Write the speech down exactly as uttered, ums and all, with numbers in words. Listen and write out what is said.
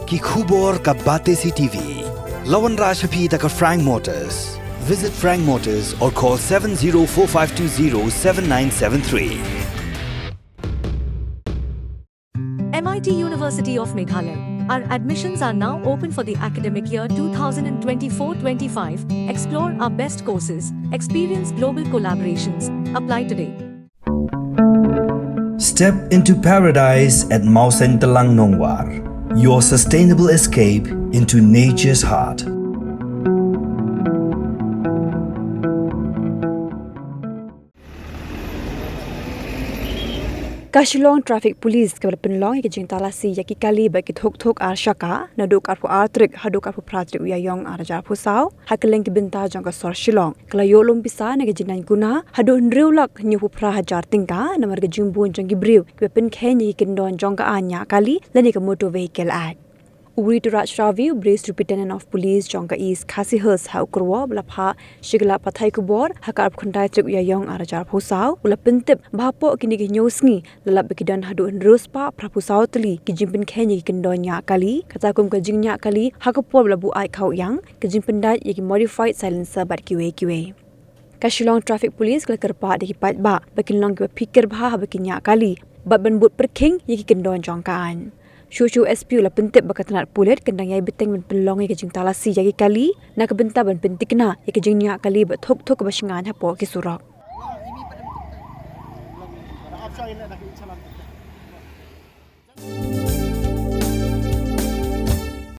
Ki khubor ka Batesi T V. La wanrah sha phi da ka Frank Motors. Visit Frank Motors or call seven zero four five two zero seven nine seven three. M I T University of Meghalaya. Our admissions are now open for the academic year two thousand twenty-four twenty-five. Explore our best courses, experience global collaborations. Apply today. Step into paradise at Mawsyntelang Nongwar, your sustainable escape into nature's heart. Ka Shillong Traffic Police ka la pynlong ïa ka jingtalasi ïa ki kali bad ki thuk thuk ar shaka naduh ka arphew ar tarik haduh ka arphew phra tarik u Ïaïong ar hajar arphew saw ha kylleng ki bynta jong ka sor Shillong. Ka la ïoh lum pisa na ka jingdaiñ kuna haduh hynriew lak hynñiewphew phra hajar tyngka namar ka jingbun jong ki briew kiba pynkheiñ ïa ki kyndon jong ka aiñ ñiah kali lane ka Motor Vehicle Act. U Rituraj Ravi, u Police Superintendent of Police jong ka East Khasi Hills ha u kyrwoh ba la phah sha ki lad pathai khubor ha ka arphew khyndai tarik u Ïaïong ar hajar arphew saw, u la pyntip ba hapoh kine ki hynñiew sngi la lap ba ki don haduh hynriew spah phraphew saw tylli ki jingpynkheiñ ïa ki kyndon ñiah kali, kata kum ka jingñiah kali ha ka por ba la buaid khawïang, ka jingpyndait ïa ki modified silencer bad kiwei kiwei. Ka Shillong Traffic Police ka la kyrpad ïa ki paidbah ba kin long kiba phikir bha haba kin ñiah kali bad ban bud pyrkhing ïa ki kyndon jong ka aiñ. Shuh shuh S P u la pyntip ba ka tnat pulit kan dang ïai bteng ban pynlong ïa ka jingtalasi ïa ki kali na ka bynta ban pynthikna ïa ka jingñiah kali bad thuk thuk kaba shngaiñ hapoh ki surok.